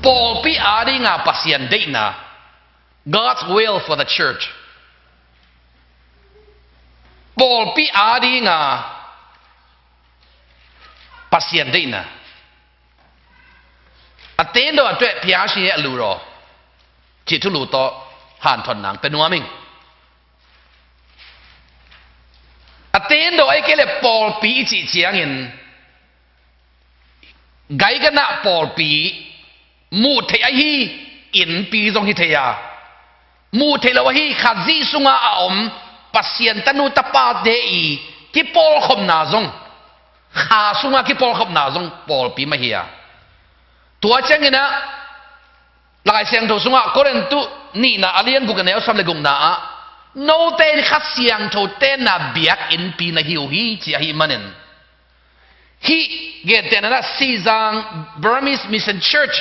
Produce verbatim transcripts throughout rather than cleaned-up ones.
Pawlpi adinga Pasian deihna, God's will for the church. Pawlpi adinga Pasian deihna. A tendo a tueh piashi a luro. Cih thulu tawh hanthon nang pe nuam ing. A tendo a i kei le pawlpi i cih ciangin, gaiganah pawlpi muh theih ahi innpi zong hi thei a, muh theih lo ahi Khazih sunga a om Pasian tanu tapate i kipawlkhopna zong, kha sunga kipawlkhopna zong pawlpi mah hi a. Tua cianginah Lai Siangtho sungah Korintu nihna a lian guk a neu sawm le gukna ah, note in Kha Siangtho tenna biakinnpi na hi uh hi, ci ahih manin, hih gentehna Sizang Burmese Mission Church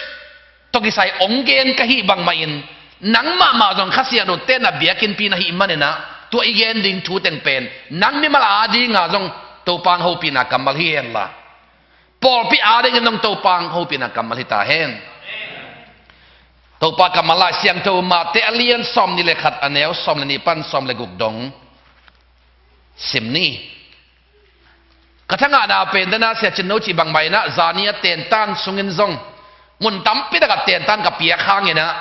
tawh kisai ong gen ka hih bangmah in, nang mahmah zong Kha Siangtho tenna biakinnpi na hih maninah, tua i gen ding thu teng pen nang mimal adinga zong Topa hopihna kammal hi henla, pawlpi adingin zong Topa hopihna kammal hi ta hen. Topa kammal Lai Siangtho Mate a lian sawm nih le khat a neu sawm le nih pan sawm le guk dong sim ni. Ka thangahna pen dana Sia Cin No cih bangmah inah zani a tentan sungin zong mun tampi takah tentan ka piak hanginah,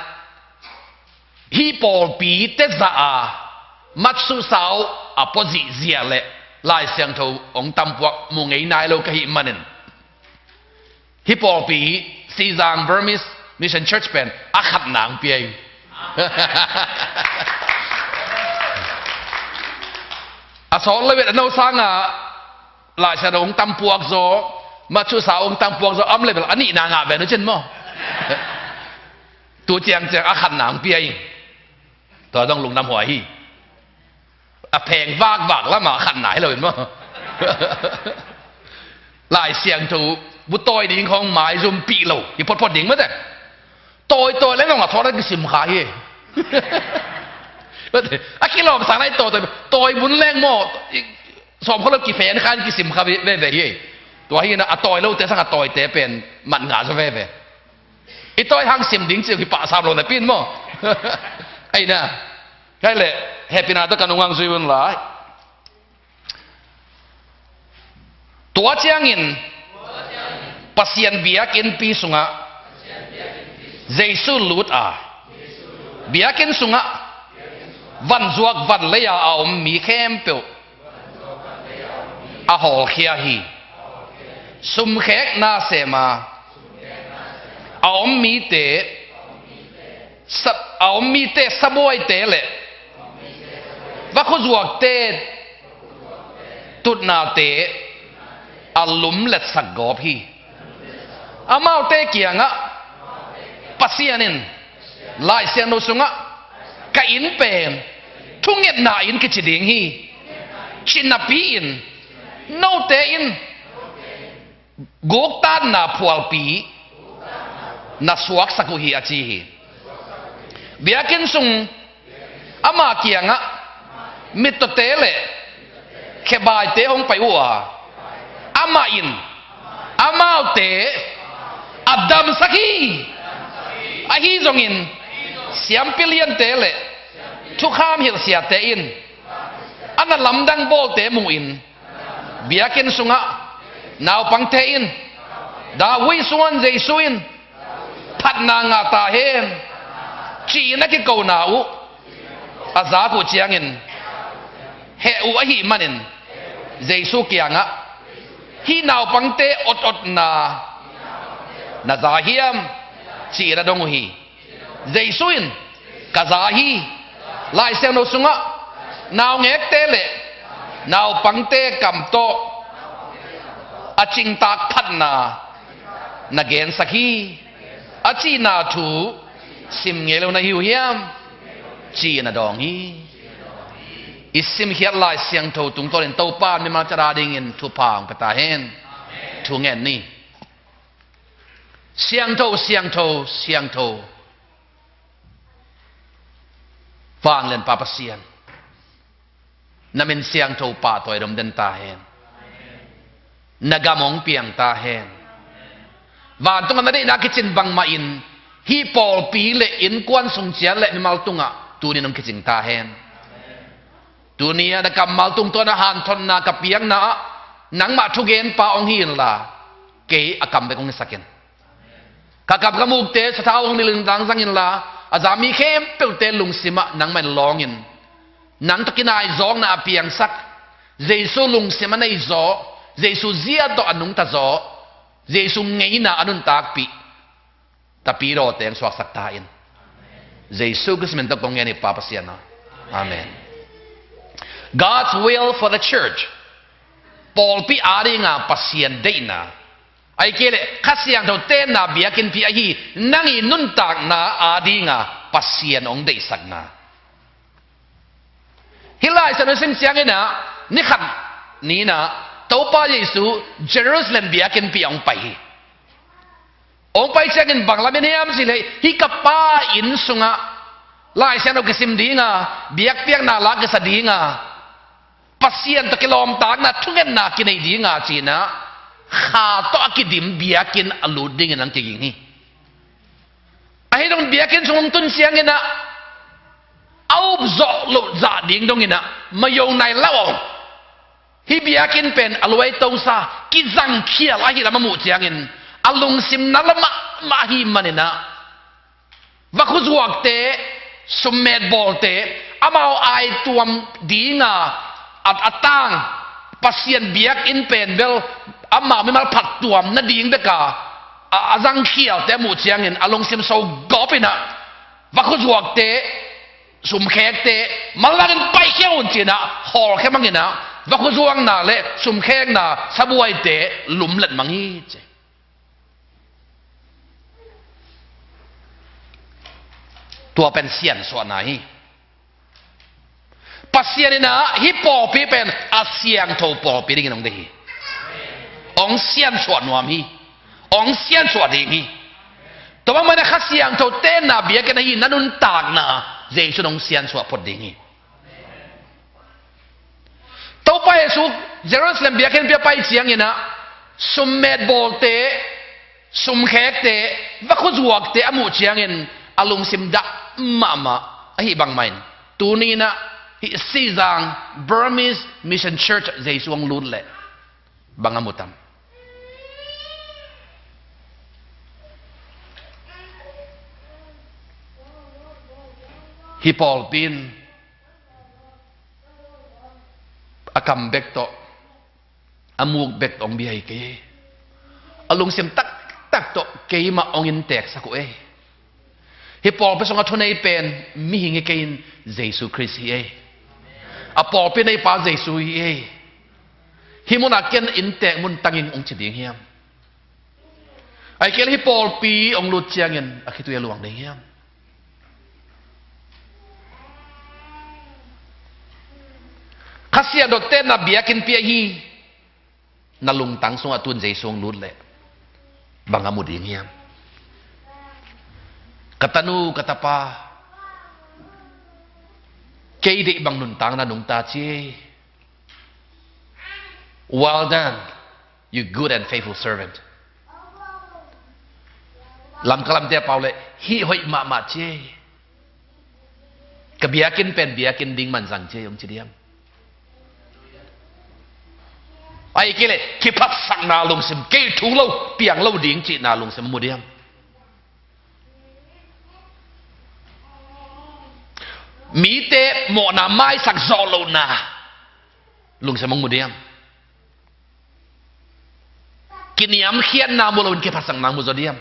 hih pawlpi tezah a matsuhsa uh a puazihziah le Lai Siangtho ong tampuak mu ngei nai lo ka hih manin, hih pawlpi Sizang Burmese Mission Church pen a khatna ang pia ing. A sawt le vet a no sanga Lai Siangtho ong tampuak zaw, matsuhsa ong tampuak zaw, am level a nihna ngah ve nu cin maw? Tu ciangciang a khatna ang pia ing. Tua zong lungdam huai hi. A pheng vakvak lamah a khatna hi lo in maw? Lai Siangtho bu tawi ding khawng maizumpih lo hi photphot ding mate. Tawitawi le nong a thawt a kisim kha hi. A kilawmsang lai tawitawi, tawi bun leng maw, sawm khaw lo kifen khan kisim kha veve hi. Tua hi na a tawi lote sang a tawite pen mat ngah zaw veve. I tawi hang sim ding ci uh hi pah sam lo na pin maw? Aina. Kai le, hehpihna tawh ka nungang zui un lai. Tua ciangin Pasian biakinnpi sungah Jesu lut a, biakinn sungah vanzuak vanlei-a a om mi khempeuh a hawlkhia hi. Sumkhek nasem a a om mite, sa-, a om mite sabuaite le vakhuzuakte tutnate a lumletsak gawp hi. Amaute kiangah Pasian in Lai Siangtho sungah ka inn pen thungetna inn kici ding hi, ci napi-in note in guktatna phualpi na suaksak uh hi, a ci hi. Biakinn sung ama kiangah mittawte le khebaite hong pai uh a, amah in amaute a damsak hi. Ahi zongin siampi liante le thukham hilhsiate in a na lamdang bawlte muhin, biakinn sungah naupangte in, David suan Jesu in phatna ngah ta hen, ci-in a kikona uh a zak uh ciangin, heh uh ahih manin Jesu kiangah, hih naupangte ototna na za hiam, ci-in a dong uh hi. Jesu in, ka za hi. Lai Siangtho sungah naungekte le naupangte kam tawh a cingtak phatna na gensak hi, a cihna thu sim ngei lo na hi uh hiam, ci-in a dawng hi. I simkhiat Lai Siangtho tungtawnin Topa mimal cat adingin thupha hong pia ta hen. Thu ngen ni. Siangtho, siangtho, siangtho, Vanglianpa Pasian, na min siangtho pahtawi dom den ta hen. Na gam hong piang ta hen. Vantungah na deihna kicin bangmah in hih pawlpi le innkuan sung ciat le mimal tungah tuni-in hong kicing ta hen. Tuni-a na kammal tungtawn a hanthotna ka piakna ah nangmah thugenpa hong hi inla, kei a kam bek hong hisak in. Ka kap ka mukte sathau hong nilh in zangzang inla, a za mi khempeuhte lungsimah nangmah in lawng in. Nang tawh kinaizawkna a piangsak, Jesu lungsim a nei zaw, Jesu zia tawh a nungta zaw, Jesu ngeina a nuntakpih Tapidaw teng suaksak ta in. Jesu Khrist min tawh kong ngen hi Pa Pasian aw. Amen. God's will for the church. Pawlpi adinga Pasian deihna. Ahih kei leh Kha Siangtho tenna biakinnpi ahi nang i nuntakna adinga Pasian hong deihsakna. Hih Lai Siangtho sim ciangin ah, ni khat ni-in ah, Topa Jesu Jerusalem biakinnpi ah hong pai hi. Hong pai ciangin bang lam in hiam cih leh, hih ka Pa inn sungah Lai Siangtho kisim dinga, biakpiakna la kisa dinga, Pasian tawh kilawmtatna thungetna kinei dinga ci-in ah, kha tawh a kidim biakinn a lut dingin hong kiging hi. Ahi zong biakinn sung hong tun ciangin ah, a up zawh loh zah ding dongin ah, mayo nai lo aw. Hih biakinn pen a luaito sa, kizangkhial ahi lam a muh ciangin, a lungsim na la mahmah ahih manin ah, vakhu zuakte, summet bawlte, amau aituam dinga, a, a tang, Pasian biakinn pen bel, amau mimal phattuam nading beka, a, a zangkhialte a muh ciangin, a lungsim so gawp in ah, vakhu zuakte, sumkhekte, manlangin paikhia un ci-in ah, hawlkhia mang in ah, vakhu zuakna le sumkhekna sabuaite lumlet mang hi ci. Tua pen siansuahna hi. Pasian in ah hih pawlpi pen a siangtho pawlpi dingin hong deih hi. Hong siansuah nuam hi. Hong siansuah ding hi. Tua bang manin ah Kha Siangtho tenna biakinn ahi na nuntakna Jesu in hong siansuah phot ding hi. Topa Jesu Jerusalem biakinnpi ah pai ciangin ah, summet bawlte, sumkhekte, vakhu zuakte a muh ciangin a lungsim dah mahmah. Ahi bangmah in, tuni-in ah hih Sizang Burmese Mission Church Jesu hong lut leh bang a mu tam? Hih pawlpi in a kam bek tawh, a muk bek tawh hong bia hi kei. A lungsim taktak tawh keimah hong innteksak uh ei. Hih pawlpi sungah thunei pen mihing hi kei in, Jesu Khrist hi ei. A pawlpi neipa Jesu hi ei. Hih munah ken inntek mun tang ing hong ci ding hiam? Ahih kei leh hih pawlpi hong lut ciangin a khitui a luang ding hiam? Kha Siangtho tenna biakinnpi ahi na lungtang sungah tu-in Jesu hong lut leh bang a mu ding hiam? Ka tanu, ka tapa, kei deih bang nuntakna nungta ci ei. Well done, you good and faithful servant. Lamka lamte a pau leh, hih hoih mahmah ci ei. Ka biakinn pen biakinn ding manzang ci ei, hong ci diam? Ahih kei leh kiphatsakna lungsim, kei thuk lo, piang lo ding cihna lungsim a mu diam? Mite mawhna maisak zawh lohna lungsim hong mu diam? Kiniamkhiatna mu loin kiphatsakna mu zaw diam?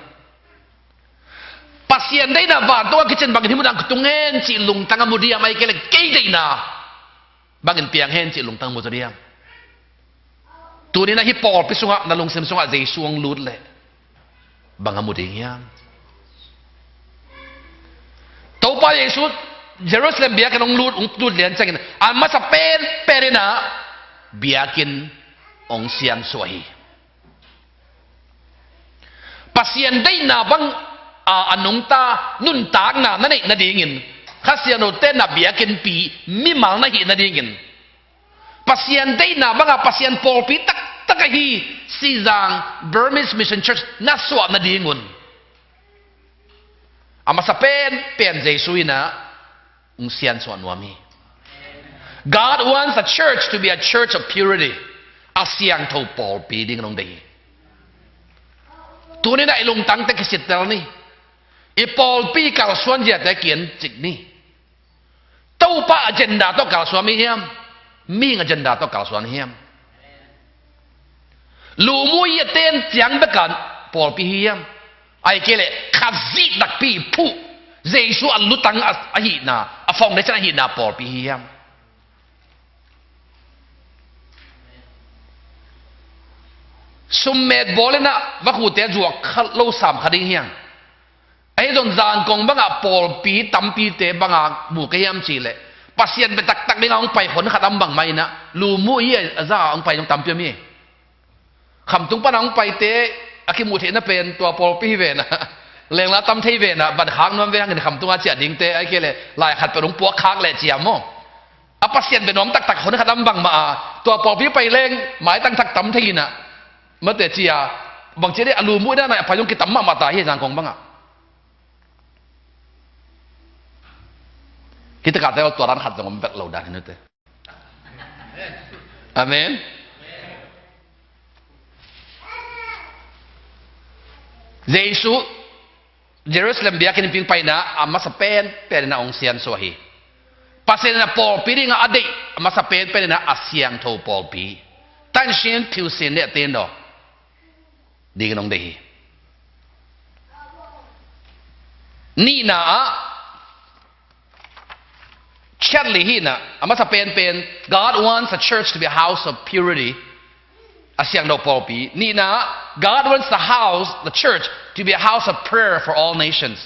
Pasian deihna vantung a kicin bangin hih munah kong tung hen cih lungtang a mu diam? Ahih kei leh kei deihna bangin piang hen cih lungtang mu zaw diam? Tuni-in ah hih pawlpi sungah, na lungsim sungah Jesu hong lut leh bang a mu ding hiam? Topa Jesu Jerusalem biakinn hong lut, hong lut lian ciangin a masa penpen in ah biakinn hong siansuah hi. Pasian deihna bang a, a nungta nuntakna na neih nadingin, Kha Siangtho tenna biakinnpi mimal na hih nadingin, Pasian deihna banga Pasian pawlpi taktak ahi Sizang Burmese Mission Church na suah nadingun, A masa pen pen Jesu in ah hong siansuah nuam hi. God wants a church to be a church of purity. A siangtho pawlpi ding in hong deih hi. Tuni in ah i lungtangte kisittel ni. I pawlpi kalsuan ziate ki-encik ni. Topa agenda tawh kalsuan hi hiam? Mihing agenda tawh kalsuan hi hiam? Lumuh i a ten ciang bek a pawlpi hi hiam? Ahih kei leh Khazih nakpi phuh, Jesu a lutang a, ahihna, a foundation ahihna pawlpi hi hiam? Summet bawl in ah vakhute zuak kha lo sam kha ding hiam? Ahi zong Zangkong bangah pawlpi tampite banga mu ka hiam cih leh, Pasian bia taktak dingah hong pai hon khat om bangmah in ah, lumuh hi a za a hong pai zong tampi om hi. Khamtung pan a hong paite a kimuh theihna pen tua pawlpi hi ve in ah, lengla tam thei ve in ah, van khak nuam ve hangin khamtung a ciah dingte, ahih kei leh lai khat pen hong puak khak leh ci a maw. A Pasian bia nuam taktak hon khat om bangmah a, tua pawlpi pai leng maitang thak tam thei in ah, mate ci a, bangci dih a lumuh dan a pai zong kitam mahmah ta hi Zangkong bangah. Hih takah te tua dan khat zong om bek lo dan hi nute. Amen. Jesu Jerusalem biakinn ping paina a masa penpen in ah hong siansuah hi. Pasian in ah pawlpi dingah a deih a masa penpen in ah a siangtho pawlpi, tansin thilsin le a tendaw dingin hong deih hi. Nihna ah, Charlie hi in ah, a masa penpen, God wants the church to be a house of purity. A siangtho pawlpi. Nihna, God wants the house, the church, to be a house of prayer for all nations.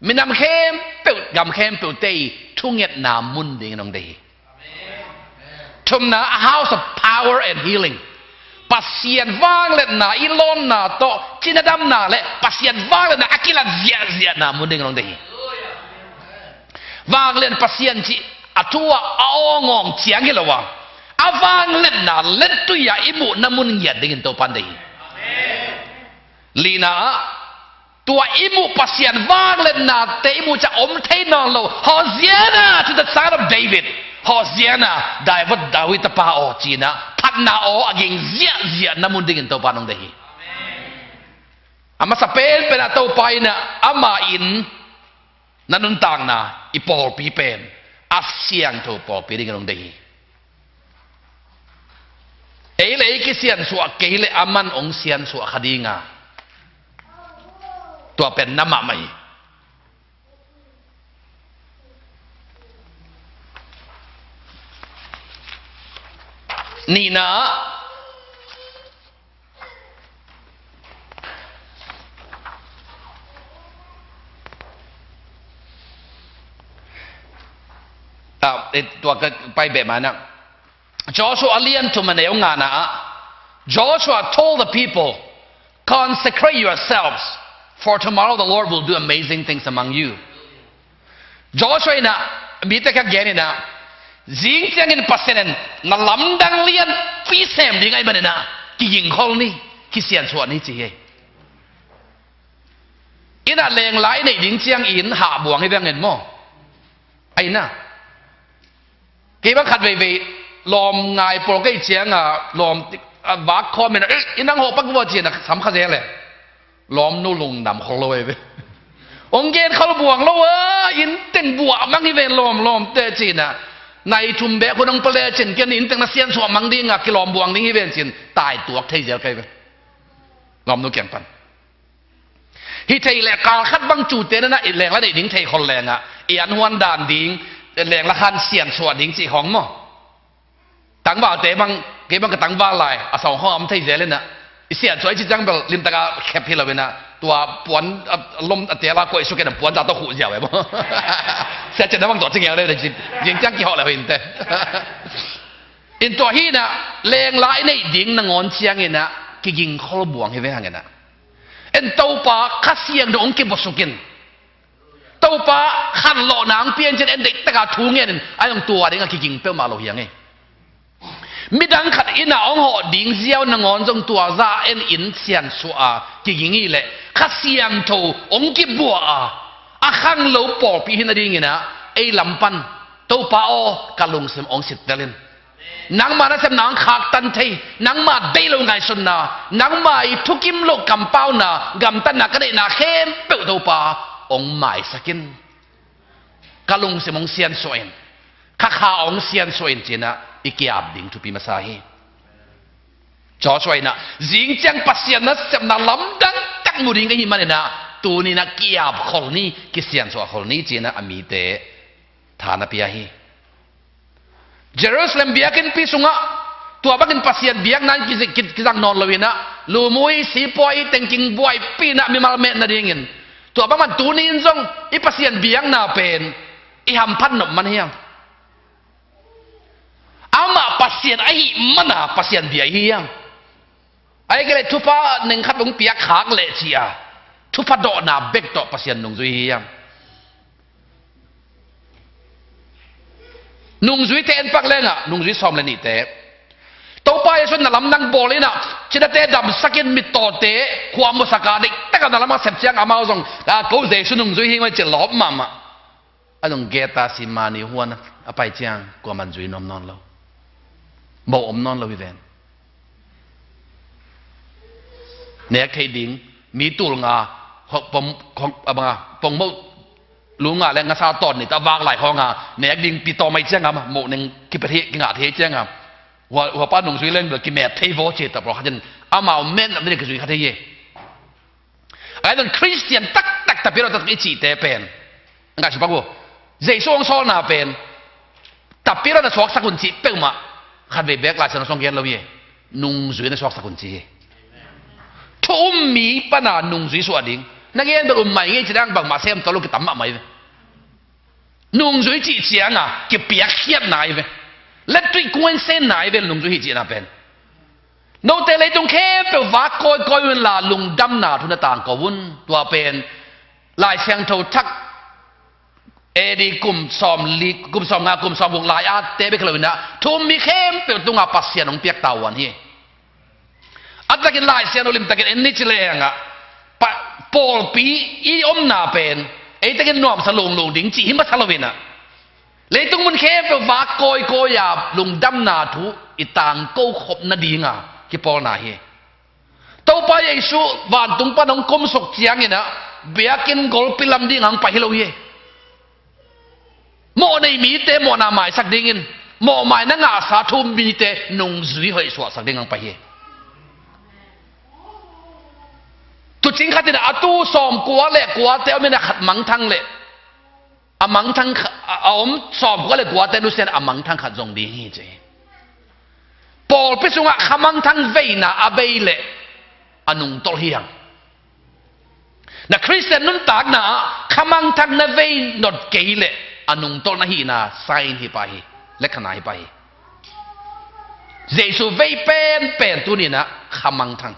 Minam khempeuh, gam khempeuh te i thungetna mun dingin hong deih hi. Thumna, a house of power and healing. Pasian vangliatna i lawnna tawh cina damna le Pasian vangliatna a kilat ziahziahna mun dingin hong deih hi. Vanglian Pasian cih a thu ah a awngawng ciang hi lo a, a vangliatna lettui ah i muhna mun ngiat dingin Topa in deih hi. Lina ah, tua i muh Pasian vangliatnate i muh ciang om thei nawn lo. Hosanna to the Son of David. Hosanna, David, David tapa aw, ci-in ah phatna aw a ging ziahziahna mun dingin Topa in hong deih hi. A masa penpen ah Topa in ah amah in na nuntakna, i pawlpi pen a siangtho pawlpi dingin hong deih hi. Ei le ei kisiansuah kei leh aman hong siansuah kha ding a, tua pen na mahmah hi. Nihna ah, ah, eh, tua ka pai beh ma in ah, Joshua a lian thum a neu ngana ah, Joshua told the people, "Consecrate yourselves, for tomorrow the Lord will do amazing things among you." Joshua in ah, mite kiang gen in ah, zing ciangin Pasian in na lamdang lianpi sem ding ahih manin ah, kigingkhol ni, kisiansuah ni ci hi. In ah lengla i neih ding ciangin hahbuang hi veng in maw. Ai na. Kei bang khat veivei lawm ngai pawl kei ciang a, lawm, a, vak khawm in a, "Eh, i nang hawh pak vua," ci-in a sam kha zel e. Lawmnu lungdam khol lo ei ve. Hong gen khol buang lo a, inn teng buah mang hi ven lawm, lawmte ci-in a. Nai thum bek hun hong pale cin ken inn teng na siansuah mang ding a, kilawm buang ding hi ven cin. Tai tuak thei zel kei ve. Lawmnu kiang pan. Hi thei leh kal khat bang cute na na i lengla neih ding thei khol leng a, i an huan dan ding, lengla khan siansuah ding cih khawng maw. Tangvalte bang, kei bang ka tangval lai, a sawng khawng a om thei zel in a, i siansuah i ci ciang bel limtak a khep hi lo in a, tua puan a, a lom a tel a koih suk in a puan za tawh khuh ziau e maw. Sia cian na bang tawh ci ngel le, zing ciang kihawh le ho in te. In tua hi in a, lengla i neih ding nangawn ciangin a, kiging khol buang hi ve hang in a. En Topa Kha Siangtho hong kibuasuk in, Topa khanlawhna hong pia in cin en deih taka thu ngen in, a hong tua ding a kiging peuhmah lo hi hang e. Midang khat in a hong hawh ding ziau nangawn zong tua za en in siansuah a kiging hi leh, Kha Siangtho hong kibuah a, a khanglo pawlpi hi nadingin ah ei lam pan Topa aw, ka lungsim hong sittel in. Nangma nasepna hong khaktan thei, nangma deih lo ngaihsutna, nangma i thukim loh kampauna, gamtatna ka neihna khempeuh Topa hong maisak in. Ka lungsim hong siansuah in, ka kha hong siansuah in ci-in ah i ki-ap ding thupi masa hi. Joshua in ah zing ciang Pasian nasepna lamdang tak mu ding ahih manin ah tuni-in ah ki-ap khol ni, kisiansuah khol ni ci-in ah a mite tha na pia hi. Jerusalem biakinnpi sungah tua bangin Pasian biakna in ki, ki, kizang nawn lo-in ah lumui, sipuai, tengking buaipi in ah mimal met nadingin, tua bangmah tuni-in zong i Pasian biakna pen i hamphat nop man hiam? Amah Pasian ahih mana Pasian bia i hi hiam? Ahih kei leh thupha neng khat hong piak khak leh ci-a thupha dawhna bek tawh Pasian nungzui hi hiam? Nungzuite en pak lengah nungzui sawm le nihte, Topa Jesu na lamdang bawl in ah cidate damsak in, mittawte khuamusak a, deihtak a na lam a sep ciang amau zong, a, ko Jesu nungzui hi ngei ci lawp mahmah. A zong Gethsemane huan a pai ciang kuaman zui nuam nawn lo. Mo om nawn lo hi ven. Nek thei ding mi tul nga, hong, pong, hong, a banga, pongmoh lu nga le ngasa tawn nih ta vak lai khawng a, nek ding pi tawm mai ciang a, moh neng kipia thei, kingah thei ciang a, hua, huapa nungzui leng bel kimet thei vaw ci ta pawlkhat in amau metnop ding kizui kha thei hi. Ahi zong Khristian taktak, tapidaw taktak i cihte pen, ngaihsun pak uh, Jesu hong sawlna pen tapidaw na suaksak un cih peuhmah khatvei beek Lai Siangtho sung gen lo hi. Nungzui na suaksak un ci hi. Thu um mi pana nungzui suah ding na gen bel um mai ngei ci dang bangmah sem tawh lo kitam mahmah hi ve. Nungzui cih cianga kipiakkhiatna hi ve. Lettuih kung en senna hi ve nungzui hi cihna pen. Note leitung khempeuh vak kawikawi unla lungdamna thu na tangko un. Tua pen Lai Siangtho Thak A D kum sawm li, kum sawm nga, kum sawm guk lai-atte bek lo-in ah thu um mi khempeuh tungah Pasian hong piak tavuan hi. A takin Lai Siangtho limtakin en ni ci lengah, pa, pawlpi i omna pen ei takin nuamsa lunglung ding cih hi masa lo-in ah, leitung mun khempeuh vak kawikawi a lungdamna thu i tangko khop nadinga kipawlna hi. Topa Jesu vantung pan hong kumsuk ciangin ah biakinn golpi lam ding hong pai hi lo hi. Mawh nei mite mawhna maisak dingin, mawhmaina ngahsa thu um mite nungzui hoih suahsak ding hong pai hi. Tuucing khat in ah a tuu sawmkua le kuate om in ah khat mangthang leh, a mangthang kha-, a, a om sawmkua le kuate nusia in a mangthang khat zong ding hi ci hi. Pawlpi sungah kha mangthang veina a vei leh a nungtolh hi hang. Na Khristian nuntakna ah kha mangthang na vei not kei leh a nungtolh na hihna sign hi pah hi, lekhana hi pah hi. Jesu vei penpen tuni-in ah kha mangthang,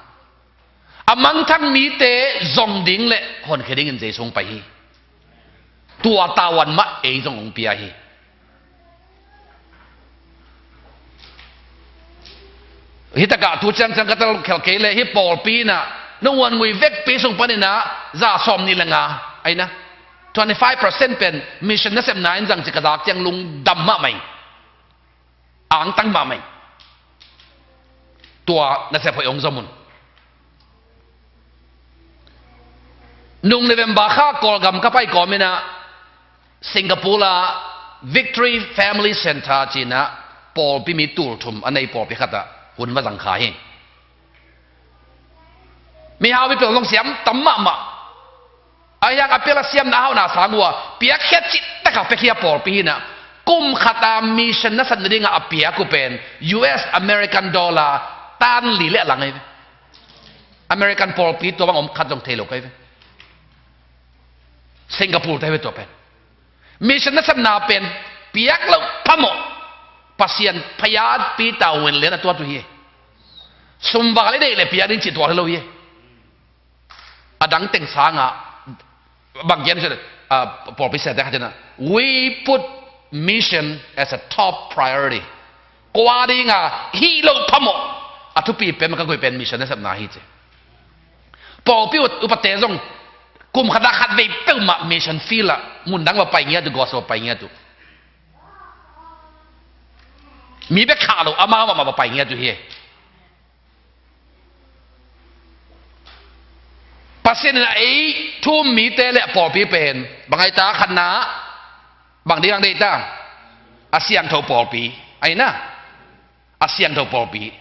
a mangthang mite zong ding leh honkhia dingin Jesu hong pai hi. Tua tavuan mah ei zong hong pia hi. Hih takah thu ciangciang ka tel khelh kei leh hih pawlpi in ah nong huan ngui vekpi sung panin ah za sawm nih le nga, ahi na, twenty five percent pen mission nasepna in zang ci ka zak ciang lungdam mahmah ing. Angtang mahmah ing. Tua nasep hoih hong zom un. Nung November kha Kawlgam ka pai kawmin ah Singapore ah Victory Family Center ci-in ah pawlpi mi tul thum a nei pawlpi khatah hun va zang kha hi. Mihau mipil zong siam tam mahmah. Ahi hang a pil a siamna a hauhna sang uh a piakkhiat cihtak a piakhia pawlpi hi-in ah kum khat a mission nasat nadingah a piak uh pen U S American dollar tan li le a lang ahi ve. American pawlpi tua bang om khat zong thei lo ka hi ve. Singapore te hi ve tua pen. Mission nasepna pen piak loh phamawh Pasian phayat pi tavuan lian a tuat uh hi. Sum val i neih leh piak ding cih tuak hi lo hi. A dang teng sangah bang gen, ah, pawlpi siate khat in ah, "We put mission as a top priority." Kua dinga hih loh phamawh a thupi pen mah ka koih pen mission nasepna hi ci. Pawlpi upate zong Kum khat ah khat vei peuhmah mission field ah, mun dang va pai ngiat uh, gospel va pai ngiat uh. Mi bek khah lo, amau mahmah va pai ngiat uh hi. Pasian in a ei thu-um mite le a pawlpi pen bang a hi ta? Khatna, bang ding a deih ta? A siangtho pawlpi. A hi na, a siangtho pawlpi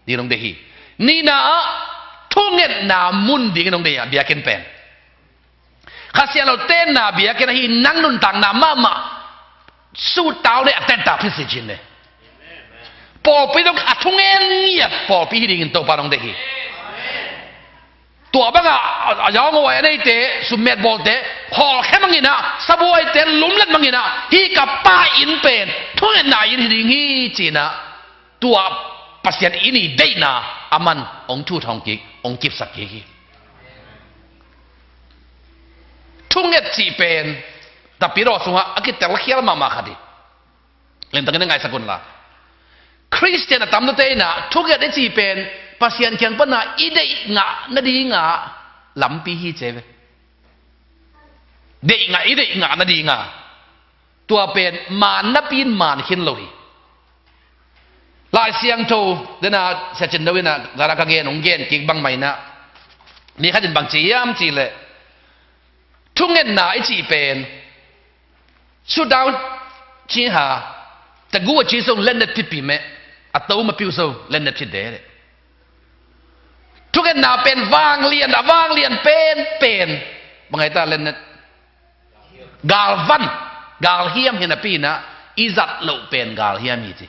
ding in hong deih hi. Nihna ah, thungetna mun ding in hong deih a, biakinn pen. Kha Siangtho tenna biakinn ahi, nang nuntakna mahmah sutau le a tenta phi si cin le. Pawlpi dong a thungen ngiat pawlpi hi dingin Topa dong deih hi. Tua bangah a, a yawngawi a neite, summet bawlte hawlkhia mangin ah, sabuaite lumlet mangin ah, hih ka Pa inn pen thungetna inn hi ding hi, ci-in ah, tua Pasian inn i deihna aman hong thut hong kik, hong kipsak kik hi. Thunget cih pen Tapidaw sungah a kitelkhial mahmah khat hi. Limtakin na ngaisak unla, Khristian a tamnate in ah thunget i cih pen Pasian kiang pana i deih ngah nadinga lampi hi ci ve. Deih ngah, i deih ngah nadinga. Tua pen maan napi in maan khin lo hi. Lai Siangtho dena Sia Cin Do in ah, zara ka gen, hong gen kik bangmah in ah, mi khat in bang ci hiam cih leh, thungetna i cih pen, "Sit down, ci ha, tagu a ci so, letnet phit pi meh, a to ma piu so, letnet phit de le." Thungetna pen vanglian, a vanglian pen pen bang a hi ta? Letnet, galvan, galhiam hi napi in ah, i zat loh pen galhiam hi ci.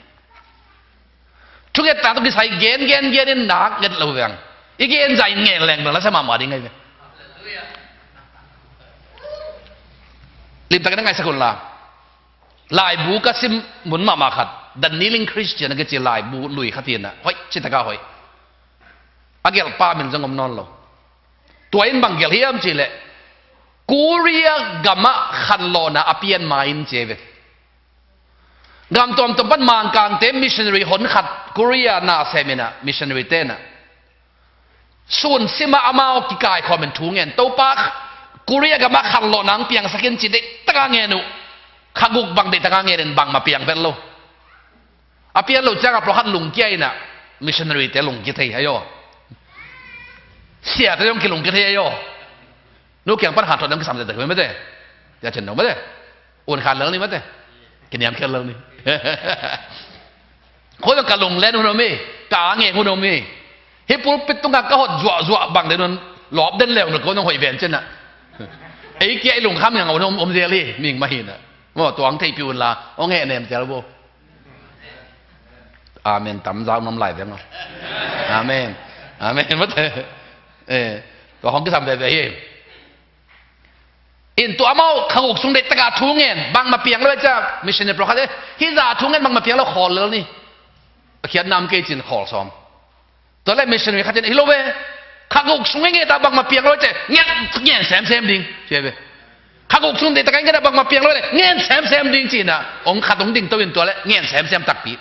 Thungetna tawh kisai gen gen gen in nak nget lo veng. I gen zah in ngen leng bang la sa mahmah ding ahi ve. Limtakin na ngaisak unla, laibu ka sim mun mahmah khat, The Kneeling Christian a kici laibu lui khat hi in ah, hoih, citaka hoih. A gelhpa min zong om nawn lo. Tua in bang gelh hiam cih leh, Korea gamah khanlawhna a pian ma in ci ve. Gam tuamtuam pan Mangkangte missionary hon khat Korea na sem in ah, missionary te in ah, sun simah amau kikaikhawm in thu ngen, Topa, Korea gamah khanlawhna hong piangsak in ci, deihtaka ngen uh. Kha guk bang deihtaka ngen in, bangmah piang vet lo. A pian loh ciangah pawlkhat lungkia in ah, missionary te lungkia thei ahi aw. Siate zong kilungkia thei ahi aw. Nu kiang pan hanthawt dang kisam zia tek hi mate. Tia cen dong mate. Un khan lel ni mate. Kiniam khial lel ni. Khoi zong ka lunglen hun om hi. Ka angeng hun om hi. Hih pulpit tungah ka hot zuahzuah bang den hun, lawp den leu na ko nong hoih ven cen ah. Ei kia i lungkham ngang om, om zel hi, ming mah hi na. Maw, tuang theihpih unla hong hehnem zel bo. Amen tam zau nom lai veng aw. Amen. Amen mate. Eh, tua hong kisam veve hi. In tua amau kha guk sung deihtaka thu ngen, bangmah piang lo e cia, missionary pawlkhat e, hih zah thu ngen bangmah piang lo, khawl lel ni. A khiatna om kei cin khawl sawm. Tua le missionary khat in, hi lo ve, kha guk sung ngen ta, bangmah piang lo e cia, ngen, ngen semsem ding ci ve. Kha guk sung deihtaka ngen ta, bangmah piang lo e, ngen semsem ding ci-in ah, hong khat hong ding to in tua le ngen semsem takpi.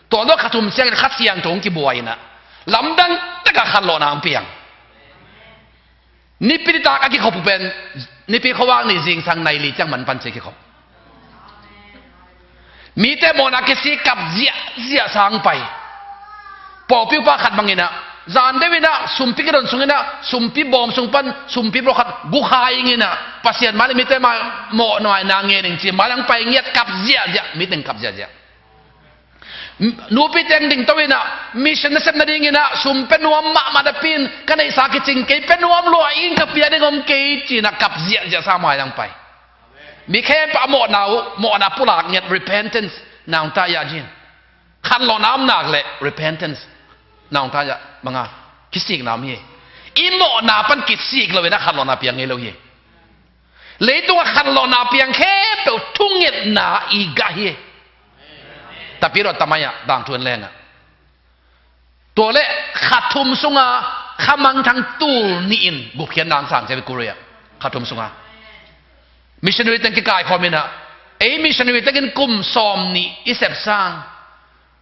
Tua tua kha thum ciangin Kha Siangtho hong kibuai in ah, lamdang taka khanlawhna hong piang. Nipi nitak a kikhop uh pen, Nipi khuavak ni zingsang nai li ciang man pan ci kikhop. Mite mawhna kisik, kap ziahziah sa hong pai. Pawlpi upa khat bangin ah, zan deuh in ah, sumpi kidon sungin ah, sumpi bawm sung pan sumpi pawlkhat gukha ing in ah, Pasian mai le mite mai mawhna ngen ing ci, mai le hong pai ngiat, kap ziahziah, mite kap ziahziah. Nupi teng ding to in ah, mission nasep nading in ah, sum pia nuam mahmah napi in, ka neihsa kicing kei, pia nuam lua in, ka pia ding om kei ci-in ah, kap ziahziah sa mai dang pai. Mi khempeuh a mawhna uh, mawhna pulak ngiat, repentance, naungta ya jin. Khanlawhna om nak le repentance, naungta ya, banga, kisikna om hi. I mawhna pan kisik lo in ah khanlawhna piang ngei lo hi. Leitungah khanlawhna piang khempeuh thungetna i gah hi. Tapidaw tamai ah dangthu en lengah, tua le kha thum sunga kha mangthang tul nih in gupkhiatna hong sang ci ve Korea. Kha thum sunga missionary teng kikaikhawm in ah, ei missionary tengin kum sawm nih i sep sang,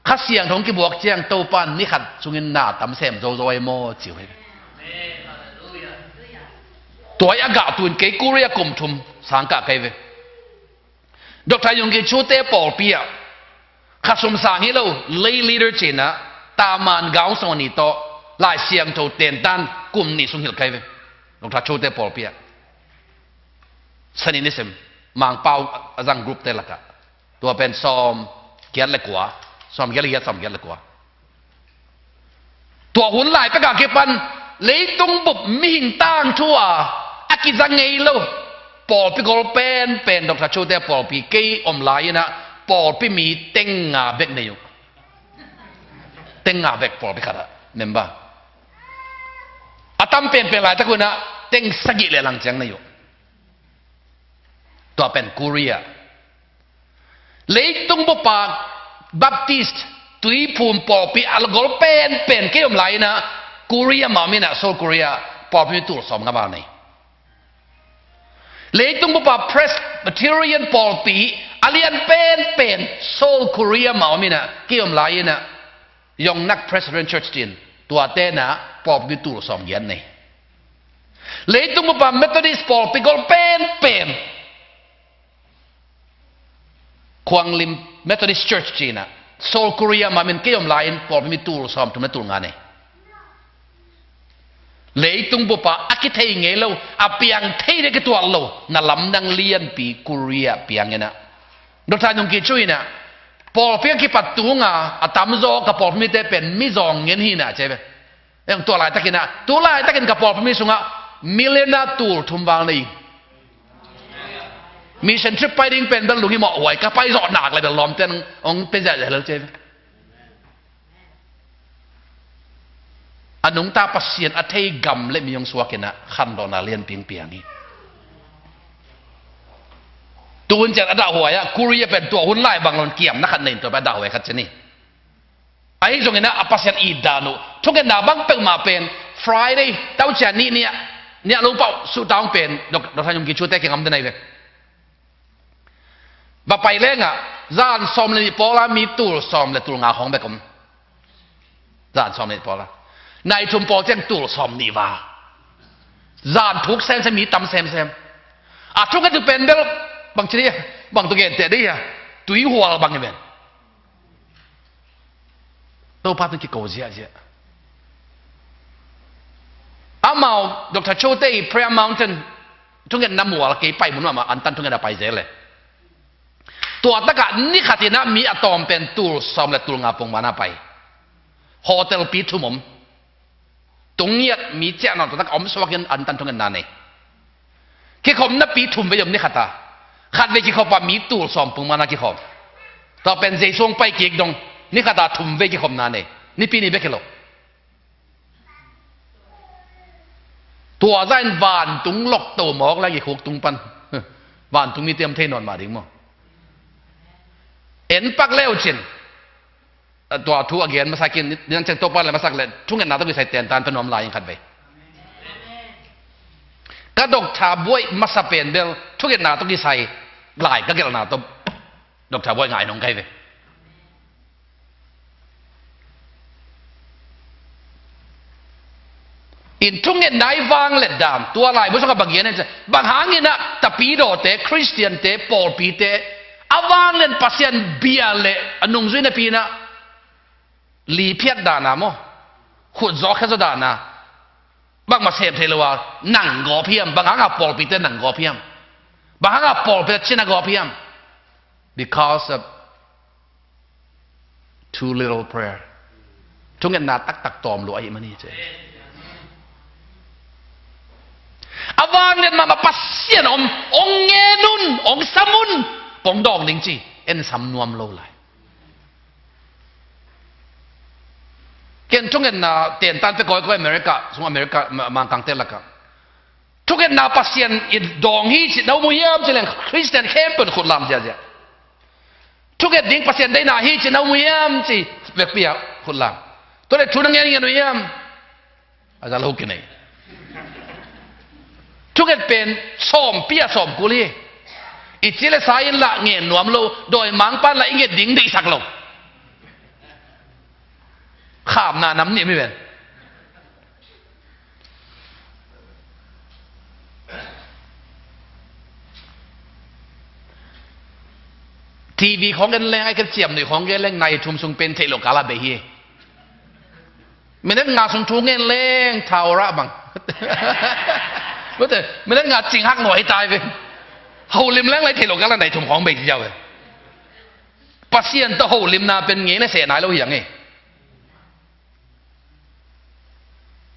Kha Siangtho hong kibuak ciang Topa in ni khat sungin na tam sem zozo ahi maw ci uh hi. Tua i a gah tun kei Korea kum thum sang kah kei ve. Doctor Yonggi Cho te pawlpi ah khasum sang hi lo, lay leader ci-in ah, taman gaung sawng ni tawh Lai Siangtho tentan kum nih sung hilh kei ve. Doctor Cho te pawlpi ah Saninism, Mangpau a zang group te lakah. Tua pen sawm giat le kua, sawm giat le giat, sawm giat le kua. Tua hun lai pekah kipan leitung bup mihing tangthu a a kiza ngei lo pawlpi gol penpen, Doctor Cho te pawlpi kei om lai-in ah pawlpi mi teng nga bek nei uh. Teng nga bek pawlpi khat ah member. A tam penpen laitak un ah teng sagih le lang ciang nei uh. Tua pen Korea. Leitung bup ah Baptist Tuiphum pawlpi a gol penpen kei om lai-in ah Korea mah om in ah, Seoul Korea, pawlpi mi tul sawm nga val nei. Leitung bup ah Presbyterian pawlpi a lian penpen Seoul Korea mah om in ah, kei om lai-in ah Yongnak Presbyterian Church ci-in, tuate in ah pawlpi mi tul sawm giat nei. Leitung bup ah Methodist pawlpi gol penpen Khuanglim Methodist Church ci-in ah, Seoul Korea mah om in, kei om lai-in pawlpi mi tul sawm thum le tul nga nei. Leitung bup ah a kithei ngei lo, a piang thei ding a kituak lo, na lamdang lianpi Korea piang in ah, Doctor Yonggi Cho in ah, pawlpi a kipat tung a, a tamzaw ka pawlpi mite pen mizawng ngen hi na ci ve. Eng, tua laitakin ah, tu laitakin ka pawlpi mi sungah million ah tul thum val nei. Mission trip pai ding pen bel lunghimawh huai, ka pai zawh nak le bel lawmte in hong pia ziahziah lel ci ve. A nungta Pasian a thei gam le mi hong suak in ah khanlawhna lianpi hong piang hi. Tuhun ciang a dahhuai ah Korea pen tua hun lai bang lo-in kiamna khat nei in tua pen a dahhuai khat ci ni. Ahi zongin ah a Pasian it dan uh, thungetna bang peuhmah pen Friday, taucia ni, ni a, ni a lo pau suhta hong pen, Dok-, Doctor Yonggi Cho te kiang om den ahi ve. Va pai lengah zan sawm le nih pawl ah mi tul sawm le tul nga khawng bek om. Zan sawm le nih pawl ah. Nai thum pawl ciang tul sawm nih val. Zan thuk semsem, mi tam semsem. A thunget uh pen bel bang ci dih, bang tawh genteh dih a, tuihual bang hi ven. Topa tawh kiko ziahziah. Amau Doctor Cho te i Prayer Mountain thungetna mual kei pai mun mahmah, antan thungetna pai zel le. Tua takah ni khat in ah mi a tawm pen tul sawm le tul nga pongmawkna pai. Hotel pi thum om. Tung ngiat mi ciahna tua takah om suakin antan thungetna nei. Kikhopna pi thum vei om ni khat ah. Khat vei kikhop ah mi tul sawm pongmawkna kikhawm. Tua pen Jesu hong pai kik dong ni khat ah thum vei kikhopna nei. Nipi ni bek hi lo. Tua zah in vantung lokto mawk le kikhuk tung pan. Vantung mite om thei nawn mah ding maw. En pak le uh cin. Tua thu a gen masa kei in, nidang ciang Topa leh masak leh thungetna tawh kisai tentan pia nuam lai ing khat vei. Ka doctor buaih masa pen bel thungetna tawh kisai lai ka gelhna tawh doctor buaih ngai nong kai ve. In thungetna i vanglet dan, tua laibu sungah bang gen in, bang hangin ah tapidawte, Khristiante, pawlpite a vanglet Pasian bia leh a nungzui napi in ah liphiat dan a maw, khut zawkhia zaw dan a, bangmah sem thei lo a nang gawp hiam? Bang hangah pawlpite nang gawp hiam? Bang hangah pawlpite cina gawp hiam? Because of too little prayer. Thungetna taktak tawm lua ahih man hi ci. A vanglet mahmah Pasian om, ong ngen un, ong sam un, pong dawng ding ci, en sam nuam lo lai. Ken thungetna tentan pia kawikawi America, sung America, ma-, Mangkangte lakah. Thungetna Pasian in dawng hi ci na um uh hiam ci leng Khristian khempeuh in khut lam ziahziah. Thunget ding Pasian deihna hi ci na um uh hiam ci vekpi ah khut lam. Tua leh thu na ngen ngen uh hiam? A za lo kinei. Thunget pen sawmpi ah sawmkul hi. I ci le sa in lah ngen nuam lo, dawimangpa in lah i nget ding deihsak lo. Khamna nam nih mi ven. TV khawng en leng, a i ka ciamnuih khawng en leng, nai thum sung pen theih loh kal a bei hi. Minute nga sung thu ngen leng thau rah bang. Minute nga cing hak nuai tai ve. Holim leng lai theih loh kal a nai thum khawng bei ci ziau ve. Pasian tawh holimna pen ngei na seh nai lo hi ang e.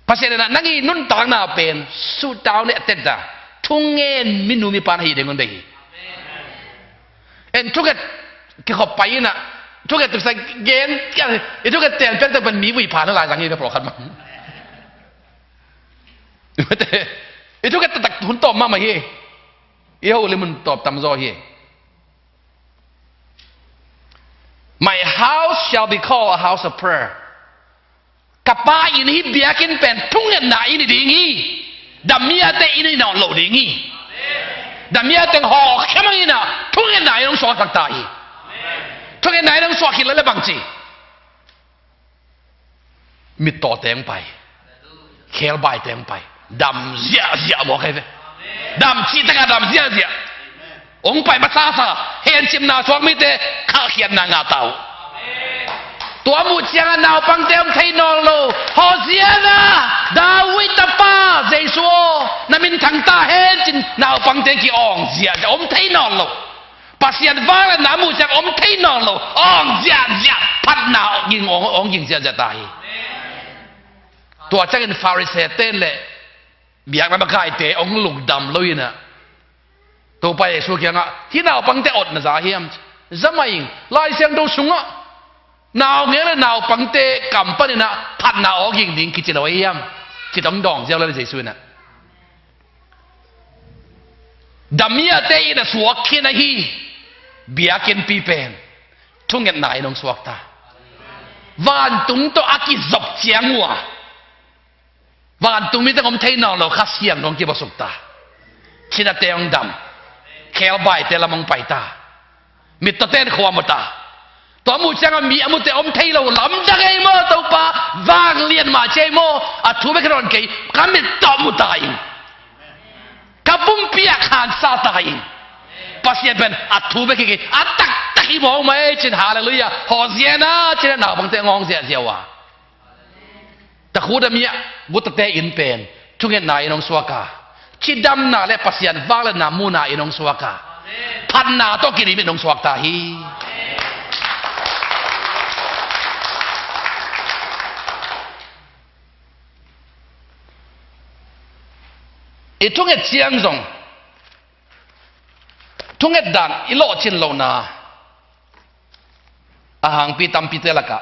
Pasian in ah nang i nuntakna pen sutau ne a tet da. Thungen minu mipa na hi ding un bei hi. En thuget kikhop pai in ah thuget tuksa gen i thuget tel pek tek pen mi vui pha na lai zang hi ve pawlkhat mang. I thuget taktak hun tawm mahmah hi. I holim hun tawp tamzaw hi. My house shall be called a house of prayer. Ka Pa inn hi biakinn pen thungetna inn hi ding hi. Damia te inn hi nawn lo ding hi. Damia teng hawk khemang in ah thungetna inn hong suaksak ta hi. Thungetna inn hong suak hi la le bang ci. Mittaw teng pai. Khelbai teng pai. Dam ziahziah mawk ahi ve. Dam cih takah dam ziahziah. Hong pai masasa. Hencimna suak mite khalkhiatna ngah ta uh. Tua muh ciangah naupangte om thei nawn lo. Hosiana, David tapa Jesu aw, na min thang ta hen cin naupangte ki-awng ziahziah om thei nawn lo. Pasian vangliatna a muh ciang om thei nawn lo, awng ziahziah, phatna ging awng, awng ging ziahziah ta hi. Tua ciangin Pharisee ten le biakna makaite hong lungdam lo in ah Topa Jesu kiangah hih naupangte otna za hiam? Za mah ing, Lai Siangtho sungah naungek le naupangte kam panin ah phatna awng ging ding kici lo ahi hiam? Ci tong dawng ziau le Jesu in ah Damia te in a suak khin ahi biakinnpi pen thungetna in hong suak ta. Vantung tawh a kizop ciang uh a vantung mite om thei nawn lo Kha Siangtho hong kibawsuk ta. Thinate hong dam. Khelbaite lam hong pai ta. Mittawte in khuam uh ta. Tua muh ciangah mi a mute om thei lo lamdang ei maw Topa? Vanglian mah ci ei maw? A thu bek hi nawn kei, ka mit tawh mu ta ing. Ka pumpi ah khansa ta ing. Pasian pen a thu bek hi kei, a taktak hi mawk mah ei cin, halleluiah, Hosiana cin a naupangte ngawng ziahziah uh a. Takhuh Damia guttate in pen thungetna in hong suak a, cidamna le Pasian vangliatna muhna in hong suak a, phatna tawh kidim in hong suak ta hi. I thunget ciang zong thunget dan i lawhcin lohna a hangpi tampite lakah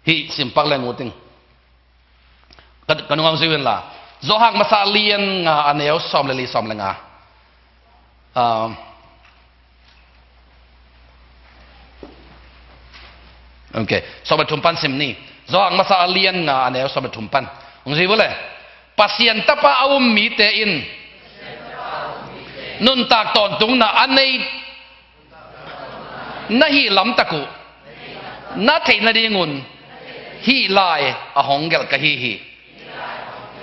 hih simpak leng uh ting. Ka, ka nungah hong zui un la. Johan masa a lian nga a neu sawm le li, sawm le nga. Um, ok, sawm le thum pan sim ni. Johan masa a lian nga a neu sawm le thum pan hong zui vua le. Pasian tapa a um mite in nuntak tawntungna a nei na hih lamtak uh na theih nadingun hih lai a hong gelh ka hi hi.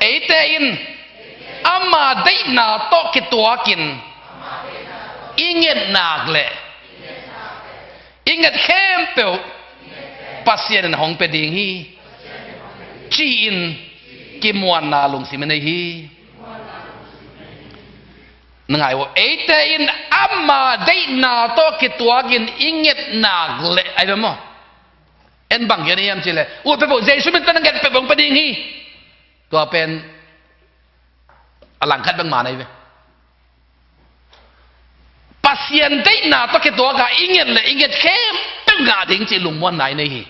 Eite in ama deihna tawh kituakin i ngetnak le i nget khempeuh Pasian in hong pia ding hi, ci-in kimuanna lungsim i nei hi. Na ngai uh, eite in ama deihna tawh kituakin i ngetnak le, ai ve maw? En bang gen hiam cih leh, ut peuhpeuh Jesu min tawh na nget peuhpeuh hong pia ding hi. Tua pen a langkhat bek mah na hi ve. Pasian deihna tawh kituak a i nget le i nget khempeuh ngah ding cih lungmuanna i nei hi.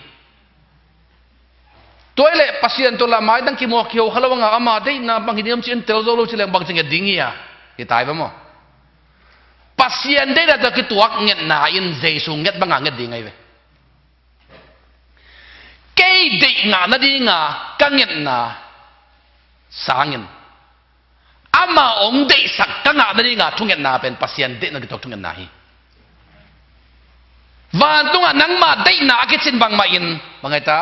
Tua hi leh Pasian tawh la maitang kimuak kiho kha lo a, ama deihna bang hi ding hiam ci-in tel zo lo ci leng bang ci nget ding hi a? Hi tai ve maw? Pasian deihna tawh kituak ngetna in Jesu nget banga nget ding ahi ve. Kei deih ngah nadinga ka ngetna sangin ama hong deihsak ka ngah nadinga thungetna pen Pasian deihna kituak thungetna hi. Vantungah nangmah deihna a kicin bangmah in bang hi ta?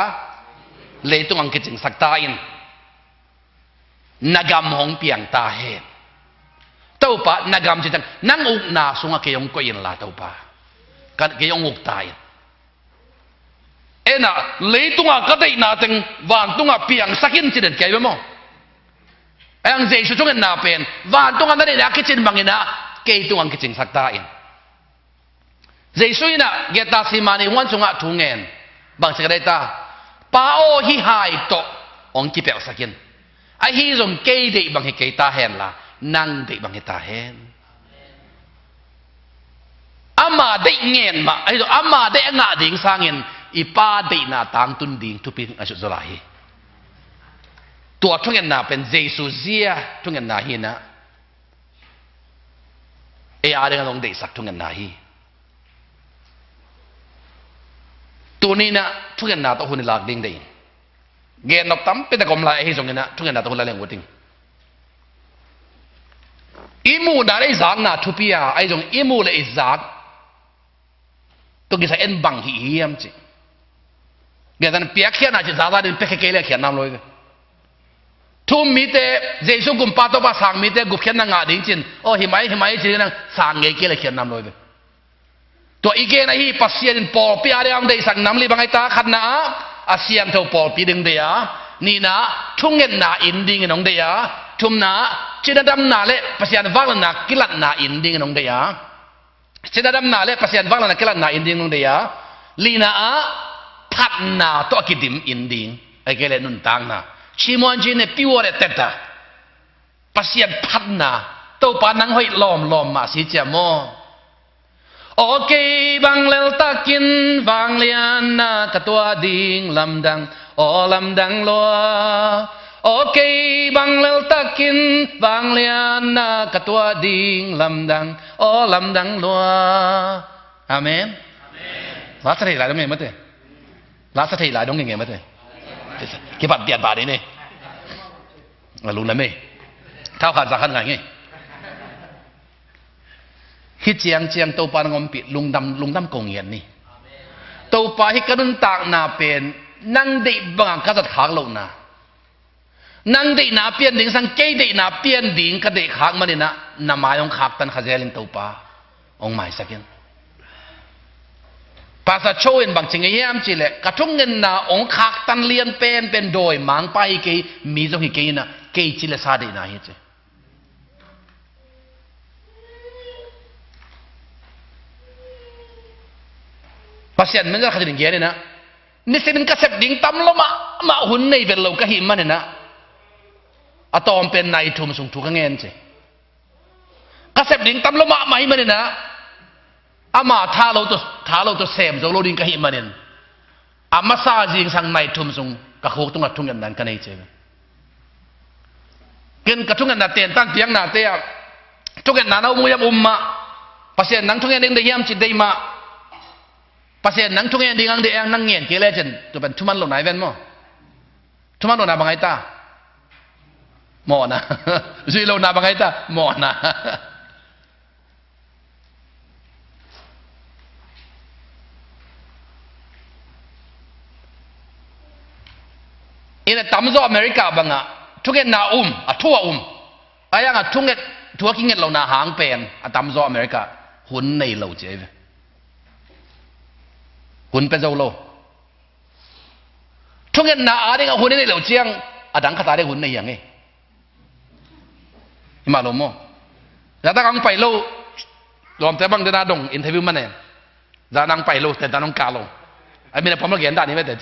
Leitung hong kicingsak ta in. Na gam hong piang ta hen. Topa, na gam cih ciang nang ukna sungah kei hong koih inla Topa, Ka, kei hong uk ta in. Ena, leitungah ka deihna teng vantungah piangsak in ci den kei ve maw? Ahi hang Jesu thungetna pen vantungah na deihna kicin bangin ah kei tungah kicingsak ta in. Jesu in ah Gethsemane huan sungah thu ngen, bang ci ka deih ta? Pa aw, hih hai tawh hong kipelhsak in. Ahi zong kei deih bang hi kei ta hen la, nang deih bang hi ta hen. Ama deih ngen mah, ahi zong ama deih a ngah ding sangin i Pa deihna tangtun ding thupi a sut zaw lai hi. Tua thungetna pen Jesu zia thungetna hi in ah, ei a ding a zong deihsak thungetna hi. Tuni in ah thungetna tawh hun i lak ding deih in. Gen nop tampi tak om lai ahi zongin ah thungetna tawh hun la leng uh ting. I muhna le i zakna thupi a, ahi zong i muh le i zak tawh kisai en bang hi hiam cih. Gen tan piakkhiatna cih zakzak ding piakkhiat kei le khiat nam lo hi ve. Thu um mite, Jesu gumpa Topa sang mite gupkhiatna ngah ding cin, aw hi mai hi mai ci ding nang sang ngei kei le khiat nam lo hi ve. Tua i gen ahi Pasian in pawlpi a ding a hong deihsak nam li bang ahi ta, khatna ah a siangtho pawlpi ding deih a, nihna ah thungetna inn dingin hong deih a, thumna ah cina damna le Pasian vangliatna kilatna inn dingin hong deih a, cina damna le Pasian vangliatna kilatna inn dingin hong deih a, lina ah phatna tawh a kidim inn ding, ahih kei leh nuntakna, chi muan chi ne piwa le teta Pasian phatna, Topa nang hoih lawmlawm mah si ciam maw? Aw kei bang leltakin vanglianna ka tuah ding lamdang, aw lamdang lua. Aw kei bang leltakin vanglianna ka tuah ding lamdang, aw lamdang lua. Amen. Lasa thei lai dong nge mate. Lasa thei lai dong nge mate. Kipat tiat ba dei ne. A lungna mei. Thau khat za khat ngai nge. Hih ciangciang Topa nang ompih lungdam, lungdam ko ngiat ni. Topa hih ka nuntakna pen nang deih bangah ka zat khak lohna, nang deihna pian ding sang kei deihna pian ding ka deih khak maninah na mai hong khaktan kha zelin Topa hong maisak in. Pastor Cho in bang ci ngei hiam cihleh ka thungetna hong khaktan lian penpen dawi mangpa hi kei, mi zong hi kei inah kei ci le sa deihna hi ci. Pasian menzan khat in gen inah, nisim in ka sep ding tam lo mahmah hun nei vet lo ka hih maninah a tawm pen nai thum sung thu ka ngen ci. Ka sep ding tam lo mahmah hi maninah ama tha lo tawh, tha lo tawh sem zo lo ding ka hih manin a masa zingsang nai thum sung ka khuk tungah thungetna in ka nei ci ve. Ken ka thungetna tentan piaknate ah thungetna na um uh hiam? Um mah. Pasian nang thungen ding deih hiam ci deih mah. Pasian nang thungen ding ang deih ang nang ngen kei lecin tua pen thuman lo nai ven maw? Thuman lo na bang ai ta? Mawhna. Zui lo na bang ai ta? Mawhna. Ina tamzaw America bangah thungetna um, a thu a um. Ayang a thunget, thu a kinget lo na hang pen a tamzaw America hun nei lo ci ai ve. Hun pe zo lo. Thungetna a ding a hun i neih loh ciang a dang khat a ding hun nei hi hang e. Hi mah lo maw? Zata kang pai lo. Lawmte bang dena dong interview man e. Zana hong pai lo, tenta nong kah lo. A min a pom lo gen dah ni mete.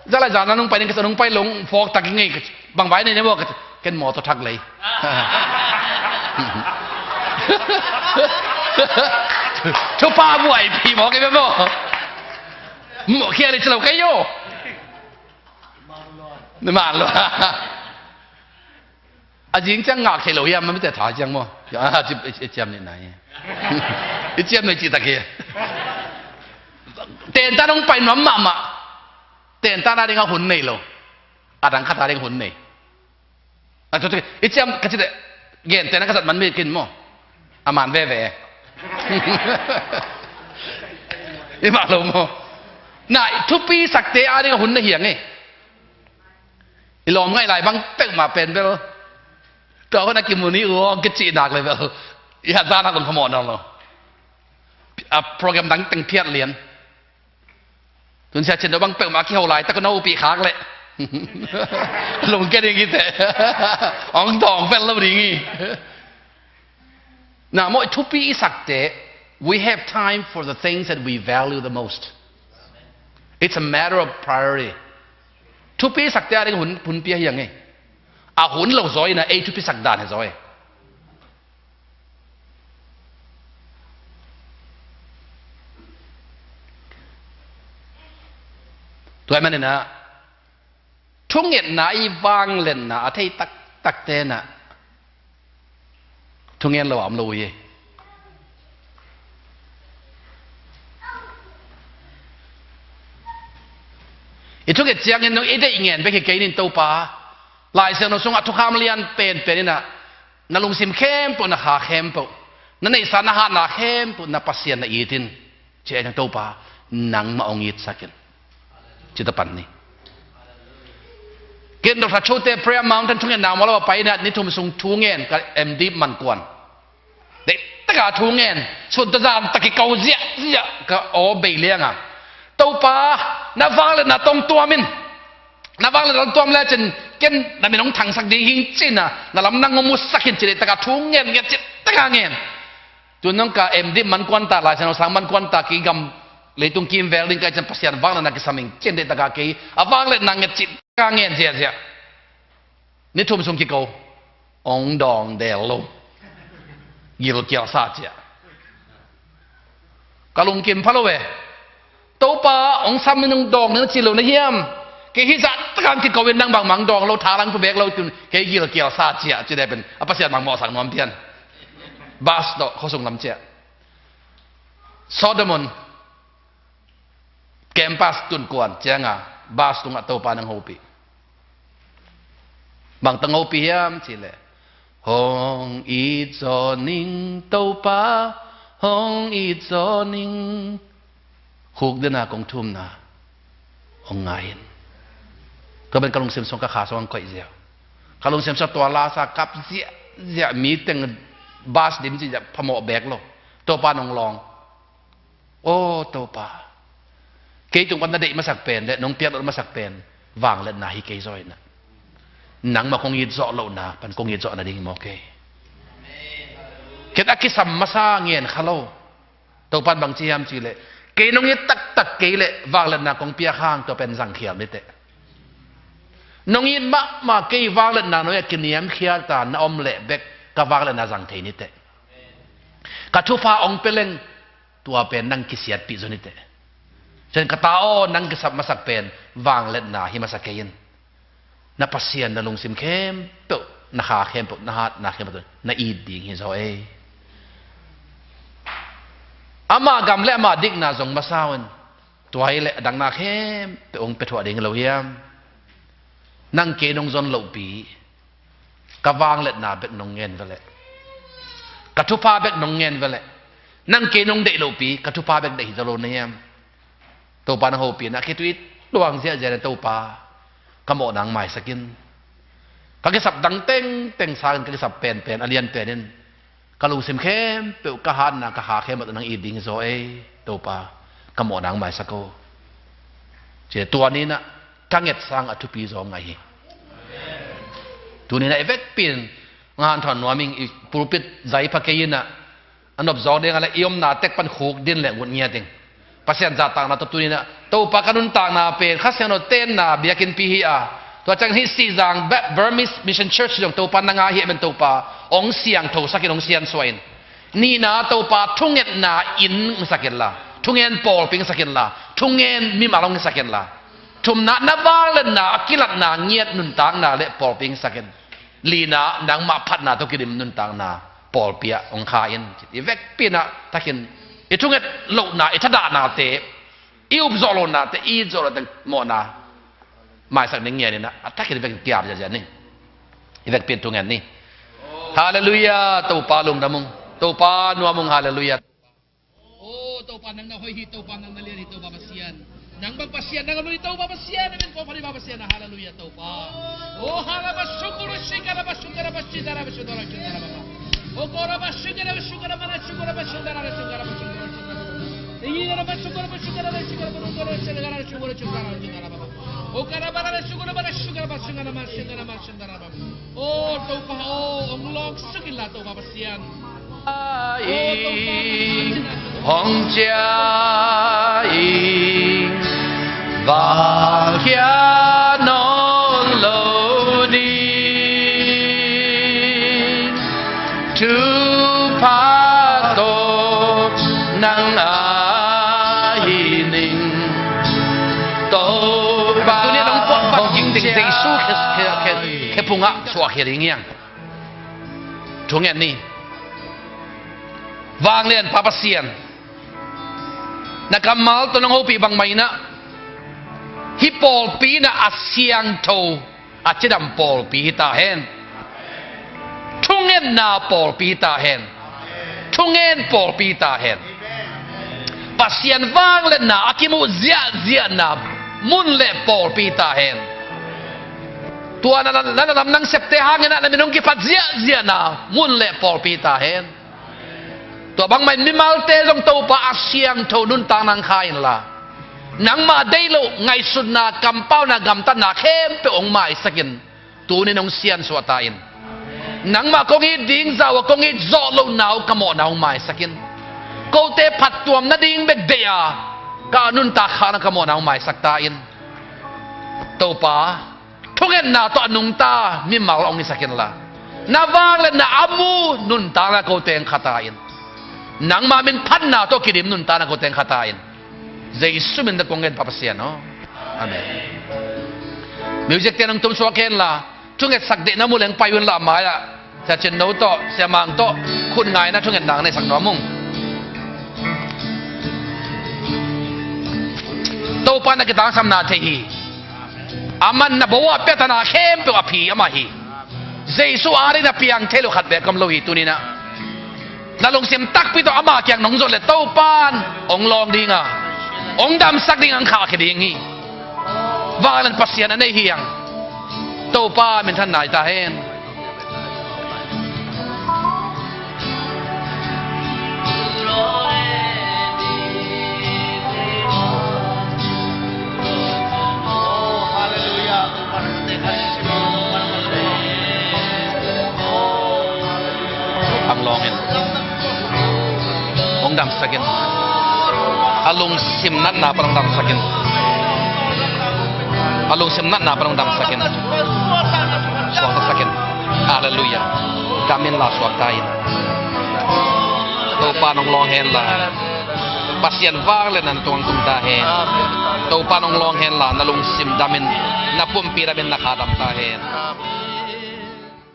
Zalai zana nong pai ning kasa nong pai lo, fawk tak i ngei. Bang vai nei ne maw kasa. Ken mawtaw thak lei. Thupha buaipih mawk i ve maw? Mawh khial i ci lo kei aw. Ni man lo. A zing ciang ngak thei lo hiam, mite tha ciang maw? I ciam ni nai. I ciam ni ci tak hi. Tenta nong pai nuam mahmah. Tenta na ding a hun nei lo. A dang khat a ding hun nei. A, tu, tu, i ciam ka ci te, gente na ka zat man mi kin maw? A man veve. I mah lo maw? Na, thupi sakte a ding a hun na hiang e. I lawm ngaih lai bang peuhmah pen bel. Tua hun a kimu ni uang kicih nak le bel. I hat zan hak lung khamawh nawn lo. a program dang teng phiat lian. Tun sia chin do bang peuhmah kiho lai tak na upih khak leh lungke ding hi teh. Ong dawng pen lo ding hi. Na maw, thupi i sakte, we have time for the things that we value the most. It's a matter of priority. Thupi i sakte a ding hun, hun pia hi a ngei. A hun lo zaw ina ei thupi sak dan hi zaw e. Tua hi maninah thungetna i vangliatna a thei taktak tenah thungen lo a om lo uh hi. I thunget ciangin nong i deih ngen bek hi kei nin Topa. Lai Siangtho sungah thukham lian penpen inah na lungsim khempeuh, na kha khempeuh, na neihsa na hatna khempeuh na Pasian na it in. Ci-a in Topa nangmah hong itsak in. Cita pan ni. Ken Doctor Chote Prayer Mountain thungetna maw lo a pai inah ni thum sung thungen ka M D man kuan. Deihtaka thungen, sunta zan taki ko ziahziah ka aw bei lianga Topa na vangliatna tong tuam in. Na vangliatna tong tuam lecin ken na min hong thangsak ding hing cina na lam nang hong musak in ci deihtaka thungen nget citaka ngen. Tun nong ka M D man kuan ta, Lai Siangtho sang man kuan ta, kei gam leitung kimvel ding kai cian Pasian vangliatna kisam ing cin deihtaka kei a vangliatna nget citaka ngen ziahziah. Ni thum sung kiko ong dawng del lo. Gilkial sa ciah. Ka lungkim pha lo e. Topa ong sam in ong dawng nang ci lo na hiam? Kei hi zah takang kiko in nang bangmang dawng lo, thalang pu bek lo tun kei gilkial sa ciah ci deh pen a Pasian bang mawhsak nuam pian. Bas tawh khuasung lam ciah. Sodom campus tun kuan cianga bas tungah Topa nang hopih. Bang tang hopih hiam cihleh hong it zaw ning Topa, hong it zaw ning. Khuk dena kong thumna hong ngai in. Tua ben ka lungsim song ka kha song ang koih ziau. Ka lungsim song tua lasa kap ziahziah mi teng bas dim ziahziah phamawh bek lo. Topa nong lawng. Aw Topa, kei tung pan na deih masak pen le nong piak lut masak pen vangliatna hi kei zaw inah nangmah kong it zawh lohna pan kong it zawh nading hi maw kei. Ken a kisam masa ngen kha lo. Topan bang ci hiam cihleh kei nong it taktak kei le vangliatna kong piak hang tua pen zangkhial niteh. Nong it mahmah kei vangliatna nong a kiniamkhial ta na om leh bek ka vangliatna zang thei niteh. Ka thupha ong peleng tua pen nang kisiatpih zon hiteh. Sen ka ta aw, nang kisap masak pen vangliatna hi masa kei in. Na Pasian na lungsim khempeuh, na kha khempeuh, na hatna khempeuh na it ding hi zaw ei. Ama gam le ama dikna zong masa un. Tua hi le a dangna khempeuh hong pia thuah ding lo hiam? Nang kei nong zon lohpi ka vangliatna bek nong ngen veleh, ka thupha bek nong ngen veleh, nang kei nong deih lohpi ka thupha bek deih hi zo lo na hiam? Topa na hopihna kei tu it luang ziahziah na Topa ka mawhna ang maisak in. Ka kisap dang tengteng sangin ka kisap penpen a lianpen in ka lungsim khempeuh ka hatna ka kha khempeuh nang it ding hi zaw ei Topa ka mawhna ang maisak o. Ci tua ninah ka nget sang a thupi zaw ngaih hi. Tuninah i vekpin ngahan thawn nuaming i pulpit zai pha kei inah a nopzawk dingah le i omna tek pan khuk din le ngut ngiat ding. Pasian zahtakna tawh tuninah Topa ka nuntakna pen Kha Siangtho tenna biakinnpi hi a, tua ciang hih Sihzang Burmese Mission Church zong Topa na ngah hi men Topa hong siangthosak in hong siansuah in. Nihna Topa thungetna inn hong sak inla, thungen pawlpi hong sak inla, thungen mimal hong sak inla, thumna na vangliatna a kilatna ngiat nuntakna le pawlpi hong sak in. Lina nangmah phatna tawh kidim nuntakna pawlpi ah hong kha in. I vekpinah takin i thunget lohna, i thadahnate, i upzawh lohnate, i it zawh lohte mawhna maisak ning ngianinah a takin i vekin kiap ziazia ni. I vekpin thungen ni. Halleluiah. Topa lungdam ung, Topa nuam ung. Halleluiah. O Topa nang na hoih hi, Topa nang na lian hi, Topa Pasian. Nang bang Pasian nang a lui Topa Pasian, amen. Ko pali ba Pasian, halleluiah Topa. O halaba sukuru sikara ba sukara ba sitara ba sutara sutara ba. O kora ba sukara ba sukara ba sukara ba sutara ba sukara ba sutara. O Topa aw, hong lawk suk inla Topa Pasian. Hong cia i vakhia nawn lo ding. Thupha tawh nang ahi ning. Topa tuni nong puak bang hong ging ding cia Jesu khe, khe, khe, khe phungah suahkhia ding hiang. Thungen ni. Vanglian Pa Pasian, na kammal tawh nong hopih bangmah inah hih pawlpi inah a siangtho, a cidam pawlpi hi ta hen. Thungetna pawlpi hi ta hen. Thungen pawlpi hi ta hen. Pasian vangliatna a kimuh ziahziahna mun le pawlpi hi ta hen. Tua na, na, na lam nang septe hangin ah na min hong kiphat ziahziahna mun le pawlpi hi ta hen. Tua bangmah in mimalte zong Topa a siangtho nuntak nang kha inla, nangmah deih loh ngaihsutna, kampauna, gamtatna khempeuh hong maisak in. Tuni nong siansuah ta in. Nangmah kong it ding zah uh a kong it zawh lohna uh ka mawhna hong maisak in. Kote phattuam nading bek deih a, ka nuntak khakna ka mawhna hong maisak ta in. Topa, thungetna tawh a nungta mimal hong hisak inla, na vangliatna a mu nuntakna kote hong kha ta in. Nangmah min phatna tawh kidim nuntakna kote hong kha ta in. Jesu min tawh kong ngen Pa Pasian aw. Amen. Music te nong tumsuak henla, thungetsak deihna mu leng pai unla, a mai-ah Sia Cin No tawh, Sia Mang tawh khut ngaina thungetna neisak nuam ung. Topa na kitangsamna thei hi. Aman na bo a piatana khempeuh a phi amah hi. Jesu ading na piang thei lo khat bek om lo hi tuninah. Na lungsim takpi tawh ama kiang nong zot le Topan hong lawng dinga, hong damsak ding ang khahkhia ding hi. Vanglian Pasian a nei hi ang. Topa minthanna hi ta hen. Ang lawng in hong damsak in. A lungsim natna pan hong damsak in. A lungsim natna pan hong damsak in. Suaktasak in. Halleluiah. Dam inla suakta in. Topa nong lawng henla, Pasian vangliatna na tungah tung ta hen. Topa nong lawng henla, na lungsim dam in, na pumpi dam in, na kha dam ta hen.